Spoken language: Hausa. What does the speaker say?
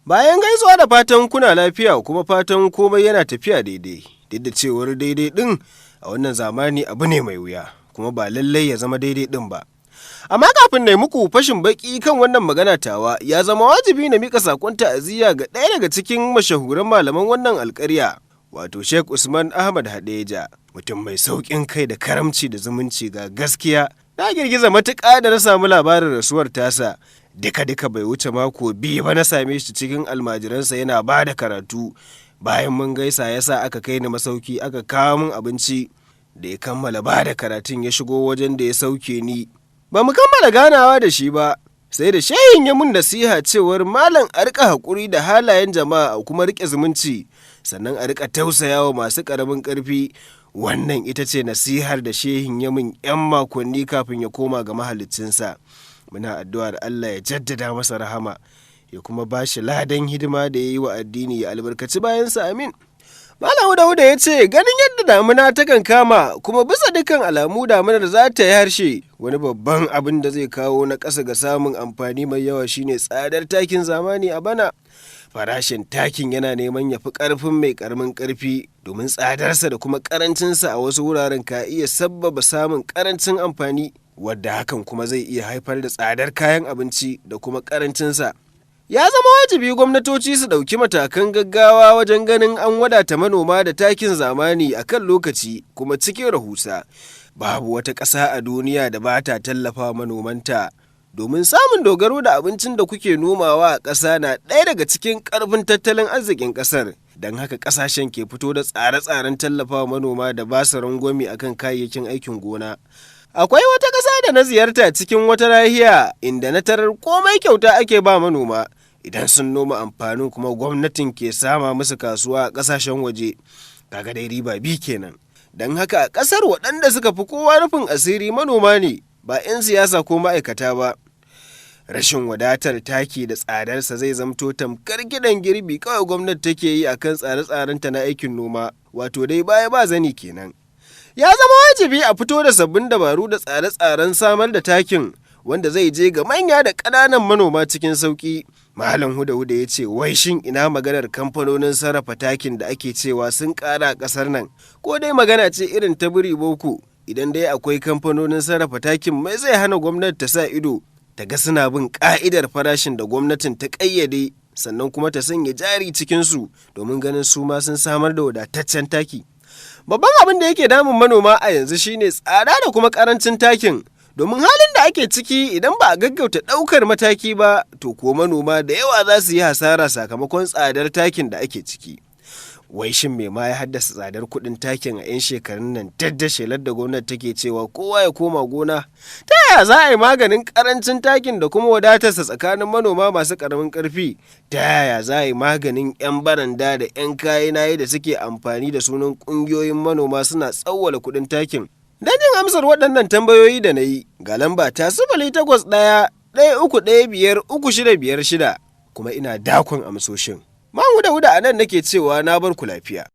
Bayan gaisuwa da fatan kuna lafiya, kuma fatan komai yana tafiya daidai, duk da cewar daidai ɗin a wannan zamani abu ne mai wuya, kuma ba lallai ya zama daidai ɗin ba. Amma kafin na yi muku fashin baki kan wannan magana tawa, ya zama wajibi na mika sakon ta'aziyya ga ɗaya daga cikin mashahuran malaman wannan alƙarya, wato Sheikh Usman Ahmad Hadeja, mutum mai sauƙin kai da karamci da zumunci ga gaskiya. Na girgiza matuƙa da na samu labarin rasuwar tasa. Duka-duka bai wuce mako 2 ba na same shi cikin almajiransa yana ba da karatu. Bayan mun gaisa, ya sa aka kai ni masauki, aka kawo min abinci. Da ya kammala ba da karatun, ya shigo wajen da ya sauke ni. Ba mu kammala ganawa da shi ba, sai da shehin ya mun nasiha cewar malam, a rika haƙuri da halayen jama'a, a kuma riƙe zumunci, sannan a rika tausayawa masu ƙaramin ƙarfi. Wannan ita ce nasihar da shehin ya mun 'yan makonni kafin ya koma ga mahaliccinsa. Muna addu'ar Allah ya jaddada masa rahama, ya kuma ba shi ladan hidima da ya yi wa addini, ya albarkaci bayansa, amin. Malam Dauda ya ce ganin yadda damuna takan kama, kuma bisa dukkan alamu damunar za ta yi harshe, wani babban abin da zai kawo na ƙasa ga samun amfani mai yawa shine tsadar takin zamani a bana. Farashin takin yana neman ya fi ƙarfin mai ƙaramin ƙarfi, domin tsadarsa da kuma ƙarancinsa a wasu wuraren ka iya sabbaba samun ƙarancin amfani, wadda hakan kuma zai iya haifar da tsadar kayan abinci da kuma ƙarancinsa. Ya zama wajibi gwamnatoci su ɗauki matakan gaggawa wajen ganin an wadata manoma da takin zamani a kan lokaci kuma cikin rahusa. Babu wata ƙasa a duniya da ba ta tallafa manomanta. Domin samun dogaro da abincin da kuke nomawa a ƙasa na ɗaya daga cikin ƙarfin tattalin arzikin ƙasar. Don haka ƙasashen ke fito da tsare-tsaren tallafawa manoma da ba su rangwame akan kayayyakin aikin gona. Akwai wata ƙasa da na ziyarta cikin wata nahiya inda na tarar komai kyauta ake ba manoma idan sun noma amfanin, kuma gwamnatin ke sama musu kasuwa a ƙasashen waje. Kaga dai riba bi kenan. Don haka a ƙasar waɗanda suka fi kowa rufin asiri manoma ne, ba 'yan siyasa ko ma'aikata ba. Rashin wadatar taki da tsadarsa zai zamto tamkar kiɗan girbi kawai gwamnati take yi akan tsare-tsarenta na aikin noma, wato dai baya ba zani kenan. Ya zama wajibi a fito da sabbin dabaru da tsare-tsaren samar da takin wanda zai je ga manya da ƙananan manoma cikin sauƙi. Malam Huda Huda ya ce wai shin ina maganar kamfanonin sarrafa takin da ake cewa sun ƙara a ƙasar nan, ko dai magana ce irin ta biri boko? Idan dai akwai kamfanonin sarrafa takin, mai zai hana gwamnati ta sa ido ta ga suna bin ƙa'idar farashin da gwamnatin ta ƙayyade, sannan kuma ta sanya jari cikinsu domin ganin su ma sun samar da wadataccen taki? Babban abin da yake damun manoma a yanzu shine tsada da kuma karancin takin. Domin halin da ake ciki, idan ba a gaggauta ɗaukar mataki ba, to ko manoma da yawa za su yi hasara sakamakon tsadar takin da ake ciki. Wai shin me ma ya haddasa tsadar kuɗin takin a 'yan shekarun nan, da shelar da gwamnati take cewa kowa ya koma gona? Ta yaya za a yi maganin karancin takin da kuma wadatarsa tsakanin manoma masu karamin karfi? Ta yaya za a yi maganin 'yan baranda da 'yan kayan nayi da suke amfani da sunan ƙungiyoyin manoma suna tsawwala kuɗin takin? Don jin amsar waɗannan tambayoyi da na yi, ga lamba ta: 08113153656, kuma ina dakon amsoshin. Man Huda Huda a nan nake cewa na bar ku lafiya.